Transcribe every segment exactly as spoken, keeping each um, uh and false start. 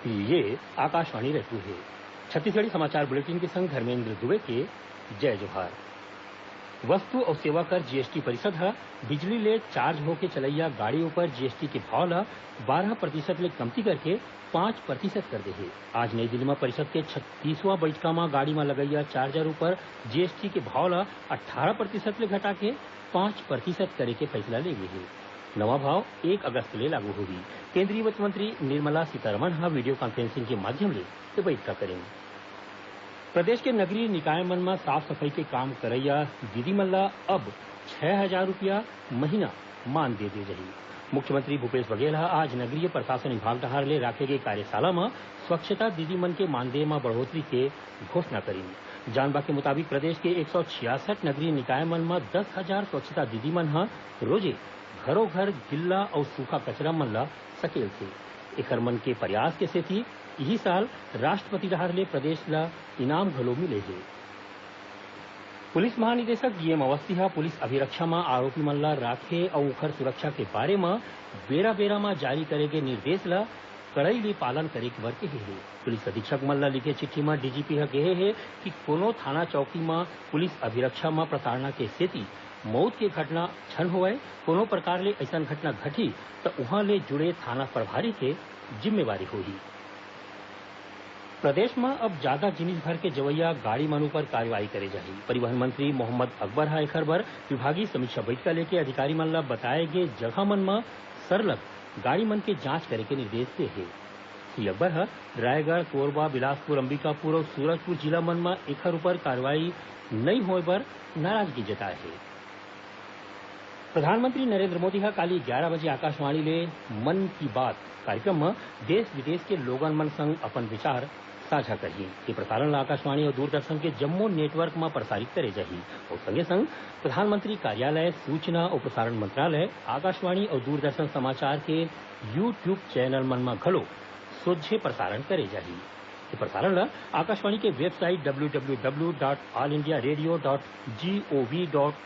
ये आकाशवाणी रायपुर हे। छत्तीसगढ़ी समाचार बुलेटिन के संग धर्मेंद्र दुबे के जय जोहार। वस्तु अउ सेवा कर जीएसटी परिषद ह बिजली ले चार्ज होके चलइया गाड़ी ऊपर जीएसटी के भाव ल बारह प्रतिशत ले कमती करके पाँच प्रतिशत कर दे हे। आज नई दिल्ली म परिषद के छत्तीसवां बइठका म गाड़ी म लगइया चार्जर ऊपर जीएसटी के भाव ल अट्ठारह प्रतिशत ले घटाके पाँच प्रतिशत करे के फैसला ले गे हे। नवा भाव एक अगस्त ले लागू होही। केंद्रीय वित्त मंत्री निर्मला सीतारमण ह वीडियो कॉन्फ्रेंसिंग के माध्यम ले ये बइठका करिन। प्रदेश के नगरीय निकाय मन म साफ सफाई के काम करइया दीदी मन ल अब छह हजार रुपया महीना मानदेय दे जाही। मुख्यमंत्री भूपेश बघेल ह आज नगरीय प्रशासन विभाग डहार ले राखे गे कार्यशाला म स्वच्छता दीदी मन के मानदेय म बढ़ोतरी के घोषणा करिन। जानबा के मुताबिक, प्रदेश के एक सौ छियासठ नगरीय निकाय मन म दस हजार स्वच्छता दीदी मन ह रोजे घरो घर गिल्ला अउ सूखा कचरा मन ल सकेलथे। एखर मन के प्रयास के सेती इही साल राष्ट्रपति डहार ले प्रदेश ल इनाम घलो मिले हे। पुलिस महानिदेशक जीएम अवस्थी ह पुलिस अभिरक्षा म आरोपी मन ल राखे अउ ओखर सुरक्षा के बारे म बेरा-बेरा म जारी करे गे निर्देश ल कड़ाई ले पालन करे बर केहे हे। पुलिस अधीक्षक मन ल लिखे चिट्ठी म डीजीपी ह केहे हे कि कोनो थाना चौकी म पुलिस अभिरक्षा म प्रताड़ना के सेती मउत के घटना झन होवय, कोनो प्रकार ले अइसन घटना घटही, त उहां ले जुड़े थाना प्रभारी के जिम्मेवारी होही। प्रदेश म अब जादा जिनिस भर के जवइया गाड़ी मन ऊपर कार्रवाई करे जाही। परिवहन मंत्री मोहम्मद अकबर ह एखर बर विभागीय समीक्षा बइठका लेके अधिकारी मन ल बताए गे जगह मन म सरलग गाड़ी मन के जांच करे के निर्देश दे हे। श्री अकबर ह रायगढ़, कोरबा, बिलासपुर, अंबिकापुर अउ सूरजपुर जिला मन म एखर ऊपर कार्रवाई नइ होय बर नाराजगी जताए हे। प्रधानमंत्री नरेंद्र मोदी ह काली ग्यारा बजे आकाशवाणी ले मन की बात कार्यक्रम म देश विदेश के लोगन मन संग अपन विचार साझा करही। ये प्रसारण ल आकाशवाणी अउ दूरदर्शन के जम्मो नेटवर्क म प्रसारित करे जाही अउ संगे संग प्रधानमंत्री कार्यालय, सूचना अउ प्रसारण मंत्रालय, आकाशवाणी अउ दूरदर्शन समाचार के YouTube चैनल मन म घलो सोझे प्रसारण करे जाही। ये प्रसारण ल आकाशवाणी के website W W W dot all India radio dot G O V dot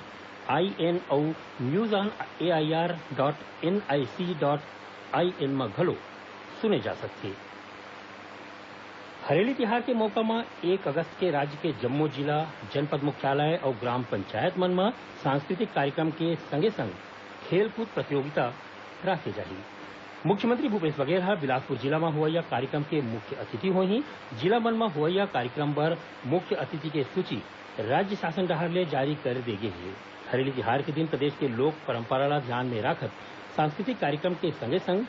I N अउ news on A I R dot N I C dot I N म घलो सुने जा सकथे। हरेली तिहार के मौका म एक अगस्त के राज्य के जम्मो जिला, जनपद मुख्यालय अउ ग्राम पंचायत मन म सांस्कृतिक कार्यक्रम के संगे-संग खेलकूद प्रतियोगिता राखे जाही। मुख्यमंत्री भूपेश बघेल ह बिलासपुर जिला म होवइया कार्यक्रम के मुख्य अतिथि होही। जिला मन म होवइया कार्यक्रम बर मुख्य अतिथि के सूची राज्य शासन डहार ले जारी कर दे गे हे। हरेली तिहार के दिन प्रदेश के लोक परंपरा ल ध्यान में राखत सांस्कृतिक कार्यक्रम के संगे-संग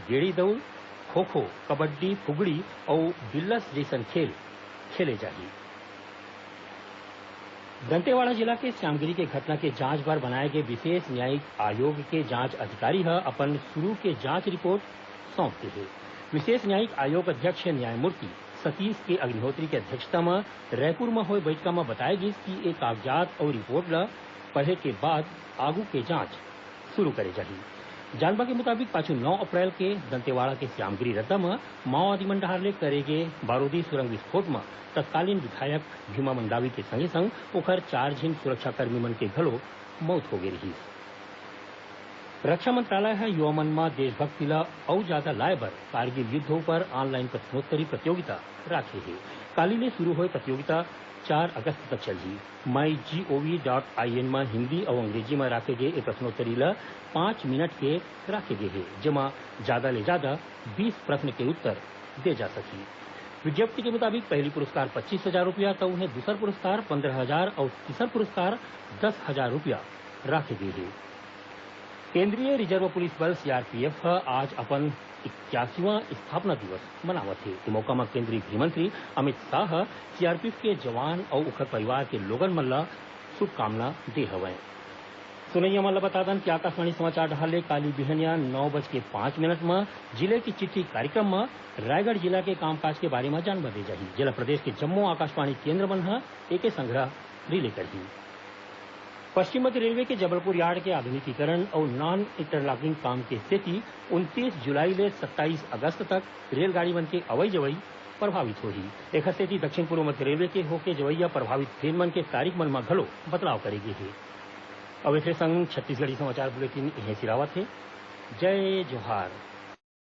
गेड़ी दउड़, खो-खो, कबड्डी, फुगड़ी अउ बिल्लस जइसन खेल खेले जाही। दंतेवाड़ा जिला के श्यामगिरी के घटना के जांच बर बनाए गे विशेष न्यायिक आयोग के जांच अधिकारी ह अपन शुरू के जांच रिपोर्ट सौंप दे हे। विशेष न्यायिक आयोग अध्यक्ष न्यायमूर्ति सतीश के अग्निहोत्री के अध्यक्षता म रायपुर म होए बइठका म बताए गिस कि ए कागजात अउ रिपोर्ट ल पढ़े के बाद आगू के जांच शुरू करे जाही। जानबा के मुताबिक, पाछू नौ अप्रैल के दंतेवाड़ा के श्यामगिरी रद्दा म माओवादी मन डहार ले करे गे बारूदी सुरंग विस्फोट म तत्कालीन विधायक भीमा मंडावी के संगे संग ओखर चार झिन सुरक्षाकर्मी मन के घलो मउत होगे रिहिस। रक्षा मंत्रालय ह युवा मन म देशभक्ति ल अउ जादा लाए बर कारगिल युद्ध ऊपर ऑनलाइन प्रश्नोत्तरी प्रतियोगिता राखे हे। काली ले शुरू होए प्रतियोगिता चार अगस्त तक चलही। माई जीओवी डॉट आईएन म हिंदी अउ अंग्रेजी म राखे गे ए प्रश्नोत्तरी ल पांच मिनट के राखे गे हे, जेमा जादा ले जादा बीस प्रश्न के उत्तर दे जा सकही। विज्ञप्ति के मुताबिक, पहली पुरस्कार पच्चीस हजार रुपया, त उहें दूसर पुरस्कार पंद्रह हजार अउ तीसर पुरस्कार दस हजार रुपया राखे गे हे। केंद्रीय रिजर्व पुलिस बल, सीआरपीएफ, ह आज अपन इक्यासीवां स्थापना दिवस मनावत हे। ए मौका म केंद्रीय गृह मंत्री अमित शाह ह सीआरपीएफ के जवान अउ ओखर परिवार के लोगन मन ल शुभकामना दे हवय। सुनइया मन ल बता दन कि आकाशवाणी समाचार डहार ले काली बिहनिया नौ बज के पांच मिनट म जिले की चिट्ठी कार्यक्रम म रायगढ़ जिला के कामकाज के बारे म जानबा दे जाही, जेला प्रदेश के जम्मो आकाशवाणी केंद्र मन ह एके संघरा रिले करही। पश्चिम मध्य रेलवे के जबलपुर यार्ड के आधुनिकीकरण अउ नॉन इंटरलॉकिंग काम के सेती उनतीस जुलाई ले सत्ताईस अगस्त तक रेलगाड़ी मन के अवई जवई प्रभावित होही। एखर सेती दक्षिण पूर्व मध्य रेलवे के होके जवइया प्रभावित ट्रेन मन के तारीख मन म घलो बदलाव करे गे हे। अउ एखरे संग छत्तीसगढ़ी समाचार बुलेटिन इहें सिरावत हे। जय जोहार।